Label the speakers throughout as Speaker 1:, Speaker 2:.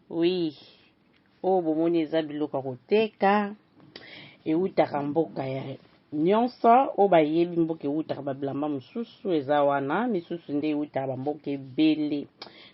Speaker 1: Oui, oyo bomoni eza biloko ya koteka, ewutaka mboka ya nyonso. Oyo bayebi mboka ewutaka babilamba mosusu eza wana, misusu nde ewutaka bamboka ebele.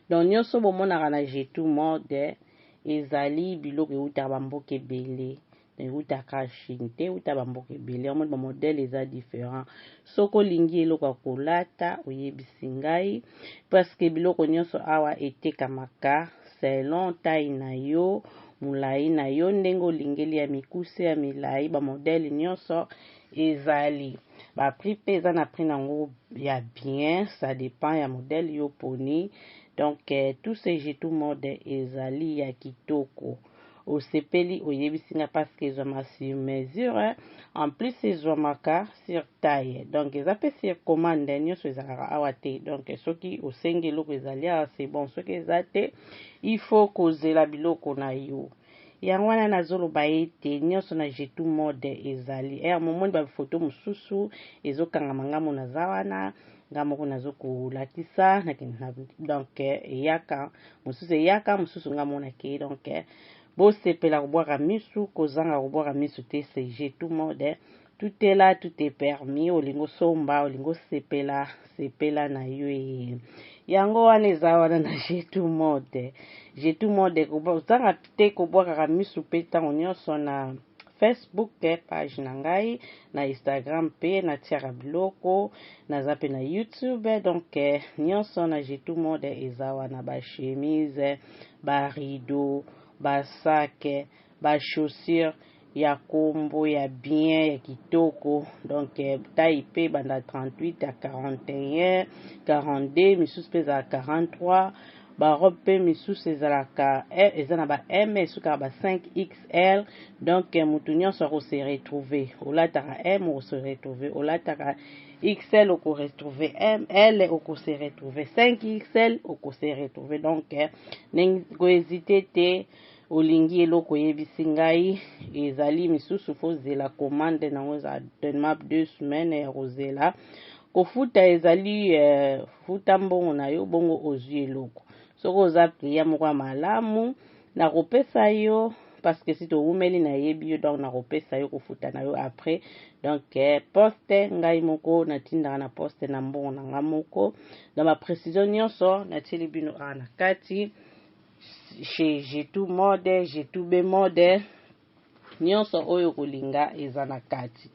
Speaker 1: Donc nyonso bomonaka na Jetou Mode ezali biloko ewutaka bamboka ebele. Ewutaka Chine te, ewuta bamboka ebele. Omoni bamodele eza différent. Soki olingi eloko ya kolata, oyebisi ngai, parce que biloko nyonso awa etekamaka selon taille na yo, molai na yo, ndenge olingeli, ya mikuse, ya milai, bamodele nyonso ezali. Baprix mpe eza na prix nango ya bien, ça dépend ya modèle yo poni. Donc tout ce Jetou Mode ezali ya kitoko. Osepeli, oyebisi nga, parce que ezwama sur mesure, en plus ezwamaka sur taille. Donc eza mpe sur commande, nyonso ezalaka awa te. Donc soki osengi eloko ezali awa, c'est bon. Soki eza te, il faut kozela biloko na yo. Yango wana nazoloba ete nyonso na Jetou Mode ezali ere. Momoni bafoto mosusu ezokangama, ngambo naza wana, nga moko nazokolakisa. Donc eyaka mosusu, eyaka mosusu, nga monake. Donc bosepela kobwaka misu, kozanga kobwaka misu te. C'est Jetou Mode, tout est là, tout est permis. Olingi osomba, olingi osepela, sepela na yo. Ye yango wana eza wana na Jetou Mode. Jetou Mode, ozanga te kobwakaka misu mpe ntango nyonso na Facebook page na ngai, na Instagram mpe natiaka biloko, naza mpe na YouTube. Donc nyonso na Jetou Mode eza wana: bachemise, barideau, basac, bachaussure ya kombo ya bien, ya kitoko. Donc taille mpe banda 38 ya 41, 42, misusu mpe ezalaka 43. Barobe mpe misusu ezalaka, eza na ba M, esukaka ba 5 XL. Donc motu nyonso akose retrouver. Olataka M, okose retrouver. Olataka XL, okoretrouve. M, L, okose retrouver. 5 XL, okose retrouver. Donc kohésiter te. Olingi eloko, oyebisi ngai. Ezali misusu faut zela commande nango, ezala tellement 2 semaines ya kozela. Kofuta ezali futa mbongo na yo, bongo ozwi eloko. Soki oza client moko ya malamu, nakopesa yo, parce que si towumeli, nayebi yo, donc nakopesa yo kofuta na yo après. Donc poste, ngai moko natindaka na poste na mbongo na nga moko. Dans baprécision nyonso natieli bino awa na kati chez Jetou Mode, Jetou B Mode, nyonso oyo kolinga eza na kati.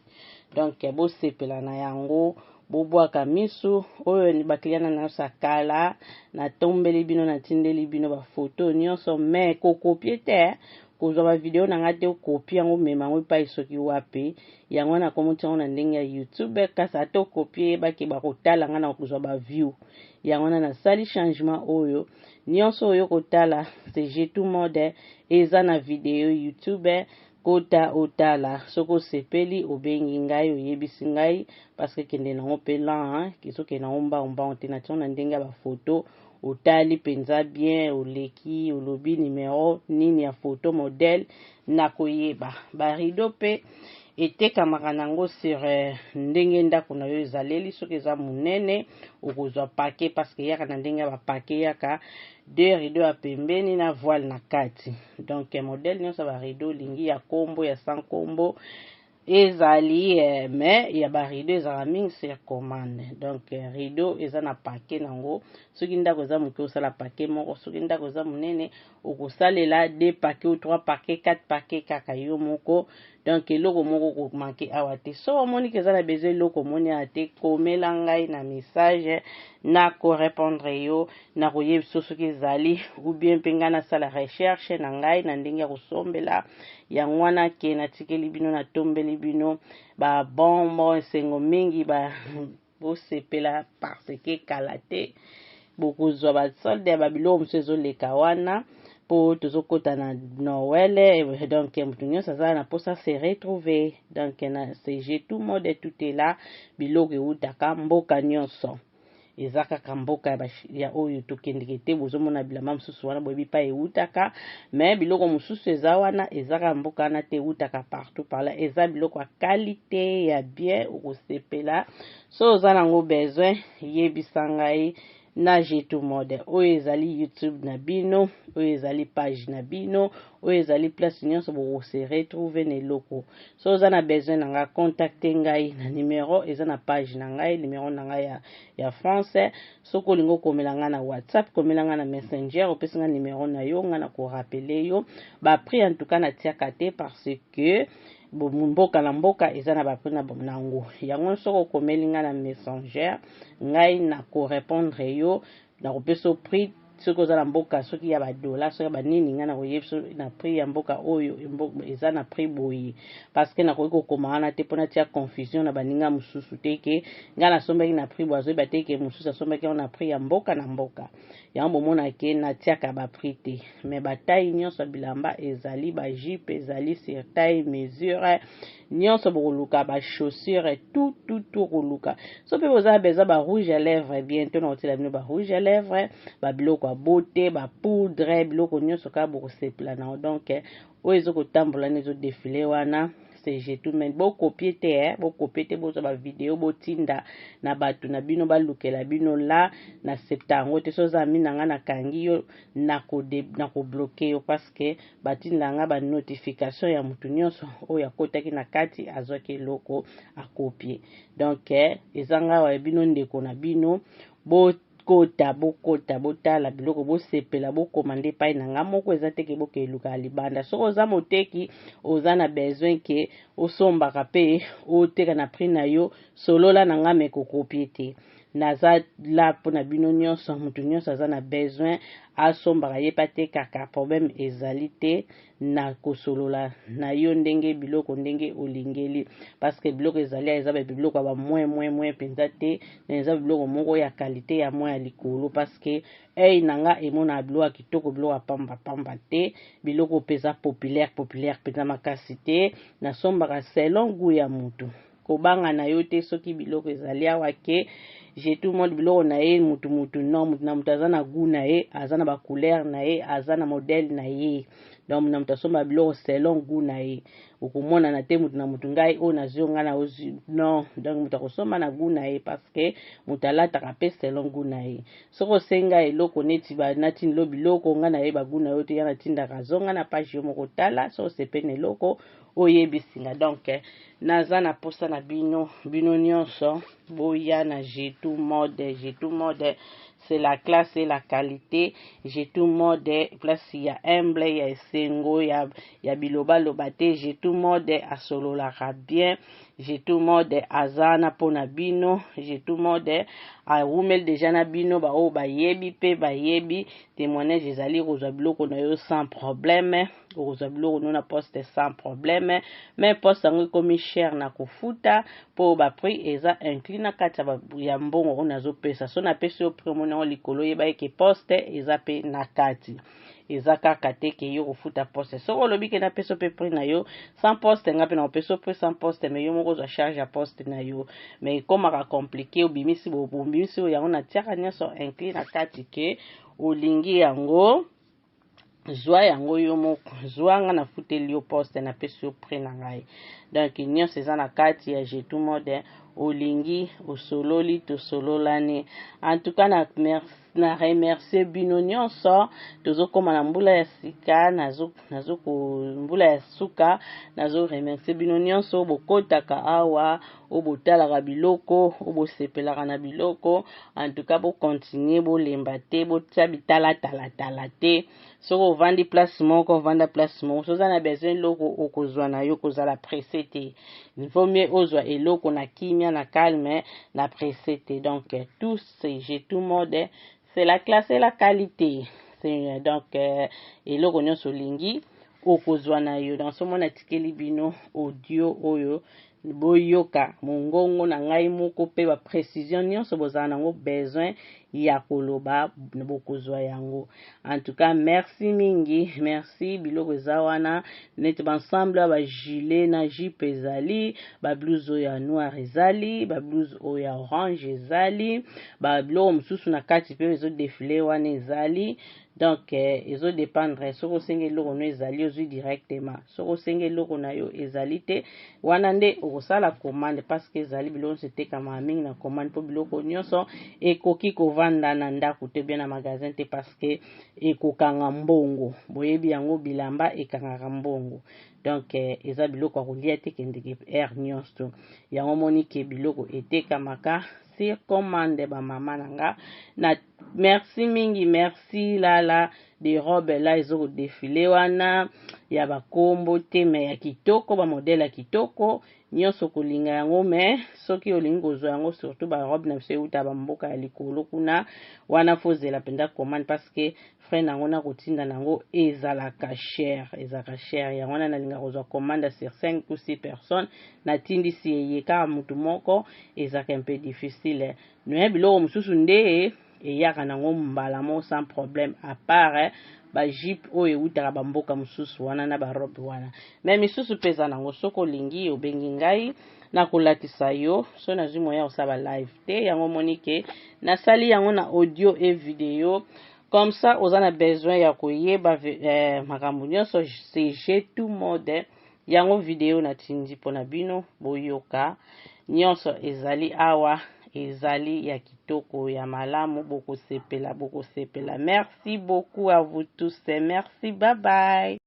Speaker 1: Donc bosepela na yango, bobwaka misu. Oyo baclient na nyonso ya kala, natombeli bino, natindeli bino bafoto nyonso. Mais kocopier te, kozwa bavideo na ngai te, ocopier yango, omema yango epai soki wapi. Yango wana nakomoti yango na ndenge ya YouTube, kasi ata ocopier, yebaki bakotala ngai na kozwa baview. Yango wana nasali changement oyo. Nyonso oyo kotala, c'est Jetou Mode, eza na video YouTube. Kota otala, soki osepeli, obengi ngai, oyebisi ngai, parce que kende nango mpe lan, ezokende nango mbango mbango te. Natia na ndenge ya bafoto, otali mpenza bien, oleki, olobi numero nini ya foto, modèle, nakoyeba. Barideau mpe etekamaka nango sur ndenge ndako na yo ezaleli. Soki eza monene, okozwa paquet, parce que eyaka na ndenge ya bapaquet, eyaka deux rideau ya pembeni na voile na kati. Donc modèle nyonso ya barideau olingi, ya kombo, ya sans kombo, ezali. Mais ya barideau ezalaka mingi sur commande. Donc rideau eza na paquet nango. Soki ndako eza moke, osala paquet moko. Soki ndako eza monene, okosalela deux paquet ou trois paquet, quatre paquet, kaka yo moko. Donc eloko moko komanquer awa te. So omoni ke eza na besoin eloko, omoni awa te, komela ngai na message, na korépondre yo, na koyebisa soki ezali, ou bien mpe ngai nasala recherche na ngai na ndenge ya kosombela. Yango wana ke natikeli bino, natombeli bino babonbon, esengo mingi. Ba bosepela, parce que kala te bokozwa basolde ya babiloko mosusu ezoleka wana, mpo tozokɔta na Noël. Donc moto nyonso aza na mposa se retrouver. Donc na cg tout mode, tout est là. Biloko eutaka mboka nyonso, eza kaka mboka ya oyo tokendeke te. Bozomona bilamba mosusu wana, boyebi pa eutaka. Mais biloko mosusu eza wana, eza kaka mboka wana te, eutaka partout par là. Eza biloko ya qualité ya bien, okosepela. So oza nango besoin, yebisa ngai. na Jetou Mode. Oyo ezali YouTube na bino, oyo ezali page na bino, oyo ezali place nyonso bokose retrouver na eloko. So oza na besoin na nga, contacte ngai na numero eza na page na ngai, numero na ngai ya France. Soki olingi okomela ngai na WhatsApp, komela ngai na Messenger, opesi ngai numero na yo, ngai na korappeler yo. Ba prix en tout cas natiaka te parce que mboka na mboka eza na ba prix na nango. Yango soki okomeli ngai na Messenger, ngai na korépondre yo, nakopesa yo prix. Soki oza na mboka, soki ya badola, soki ya banini, ngai nakoyebi na prix ya mboka oyo eza na prix boye, parce que nakoki kokoma wana te mpona tia confusion na baninga mosusu te ke ngai nasombaki na prix boye, azoyeba te ke mosusu asombaki yango na prix ya mboka na mboka. Yango bomona ke natiaka baprix te, mais bataille nyonso ya bilamba ezali, bajupe ezali sur taille mesure nyonso bokoluka, bachaussure, tout tout tout koluka. So mpe boza besoin barouge à lèvre, bientôt na kotiela bino barouge à lèvre, babiloko ya beauté, bapoudre, biloko nyonso kaka bokosepela nango. Donc oyo ezokotambola wana, ezodéfiler wana, c'est Jetou. Mais bocopier te, eh? Bocopier te, bozwa bavideo, botinda na bato na bino, balukela bino la na septa yango te. So oza ami na nga, nakangi yo, nakobloquer yo, parce que batinda nga banotification ya motu nyonso oyo akotaki na kati, azwaki eloko, acopier. Donc eza nga wa bino, ndeko na bino. Bokota, bokota, botala biloko, bosepela, bokoma nde epai na nga moko. Eza teke bokeluka ya libanda. Soki oza moteki, oza na besoin ke osombaka mpe oteka na prix na yo, solola na nga, mais kocopier te. Naza la mpona bino nyonso. Motu nyonso aza na besoin asombaka, ye mpe atekaka, problème ezali te na kosolola na yo ndenge biloko ndenge olingeli, parce que biloko ezali, eza biloko ya bamoin moin moin mpenza te, na eza biloko moko ya qualité ya mwa ya likolo, parce que ei na nga emonaka biloko ya kitoko, biloko ya pambapamba te, biloko mpenza populaire populaire mpenza makasi te. Nasombaka selon goût ya mutu. Kobanga na yo te soki biloko ezali awa ke Jetou Mode, biloko na ye mutu mutu. Non, mutu na mutu aza na goût na ye, aza na bacouleur na ye, aza na modèle na ye. Donc na mutu asomba biloko selon goût na ye. Okomonana te mutu na mutu, ngai oyo nazwi yo, ngai na ozwi, non. Donc mutu akosomba na goût na ye, parce que mutu alataka mpe selon goût na ye. Soki osenga eloko neti natindelo biloko, ngai nayeba goût na yo te, ya natindaka, zonga na page yo moko, tala soki osepeli na eloko, oyebisinga. Donc naza na posa na bino, bino nyonso boya na Jetou Mode. Jetou Mode, c'est la classe et la qualité. Jetou Mode, place ya humble, ya esengo, ya bilobaloba te. Jetou Mode asololaka bien. Jetou Mode aza na mpona bino. Jetou Mode awumeli deja na bino. Baoyo bayebi mpe bayebi, témoignage ezali kozwa biloko na yo sans problème. Okozwa biloko no na poste sans problème, mais poste yango ekomi cher na kofuta mpo baprix eza inclus na kati ya mbongo oyo nazopesa. So napesi yo prix, omoni yango likolo, oyeba eke poste eza mpe na kati. Eza kaka te ke yo kofuta poste. Soki olobi ke napesa mpe prix na yo sans poste, nga mpe na kopesa prix sans poste, mais yo moko ozwa charge ya poste na yo. Mais ekomaka compliqué, obimisi, obimisi oyo. Yango natiaka nyonso inclus na kati ke olingi yango, zwa yango yo moko, zwa nga, nafuteli yo poste, napesi yo prix na ngai. Donc nyonso eza na kati ya Jetou Mode. Olingi, osololi, tosololani. En tout cas na remercie bino nyonso. Tozokóma na mbula ya sika, nazo mbula ya suka. Nazo remercie bino nyonso bokotaka awa, oyo botalaka biloko, oyo bosepelaka na biloko. En tout cas bocontinuer, bolemba te, botia bitalatalatala te. Soki ovandi place moko, ovanda place moko. So oza na besoin eloko, okozwa na yo, kozala pressé te. Vaut mieux ozwa eloko na kimia, na calme, na pressé te. Donc tout, c'est Jetou Mode, c'est la classe et la qualité. Donc eloko nyonso olingi, okozwa na yo. Donc somona atikeli bino audio oyo, boyoka mongongo na ngai moko mpe baprécision nyonso bozala nango besoin ya koloba, bokozwa yango. En tout cas merci mingi, merci. Biloko eza wana neti baensemble ya bagilet na jupe ezali, bablouse oyo ya noir ezali, bablouse oyo ya orange ezali, babiloko mosusu na kati mpe ezodéfiler wana ezali. Donc ezodépendre. Soki osengi eloko no ezali, ozwi directement. Soki osengi eloko na yo ezali te, wana nde okosala commande, parce que ezali biloko nyonso etekamaka mingi na commande, mpo biloko nyonso ekoki kovanda. kovanda na ndako te bien na magasin te, parce que ekokanga mbongo. Boyebi yango, bilamba ekangaka mbongo. Donc eza biloko ya kolia te, kendeke heure nyonso. Yango moni ke biloko etekamaka sur commande. Bamama na nga na merci mingi, merci. Lala de robe la ezokodéfiler wana ya bakombo te, mais ya kitoko, bamodèle ya kitoko nyonso, kolinga yango. Mais soki olingi kozwa yango, surtout barobe na biso euta bamboka ya likolo kuna wana, faut ozela mpenza commande, parce que frais nango na kotinda nango ezalaka cher, ezalaka cher. Yango wana nalinga kozwa commande sur 5 ou 6 personnes, natindisi eye kaka motu moko, ezalaka un peu difficile. Mais biloko mosusu nde eyaka nango mbala moko sans problème, à part bajupe oyo eutaka bamboka mosusu wana na barobe wana. Mais misusu mpe eza nango. Soki olingi, obengi ngai, nakolakisa yo. So nazwi moyen kosala live te, yango omoni ke nasali yango na audio et vidéo. Comme ça oza na besoin ya koyeba makambo nyonso, c'est tout mode. Yango vidéo natindi mpona bino boyoka nyonso ezali awa, ezali ya kitoko, ya malamu, bokosepela, bokosepela. Merci beaucoup à vous tous, merci, bye bye.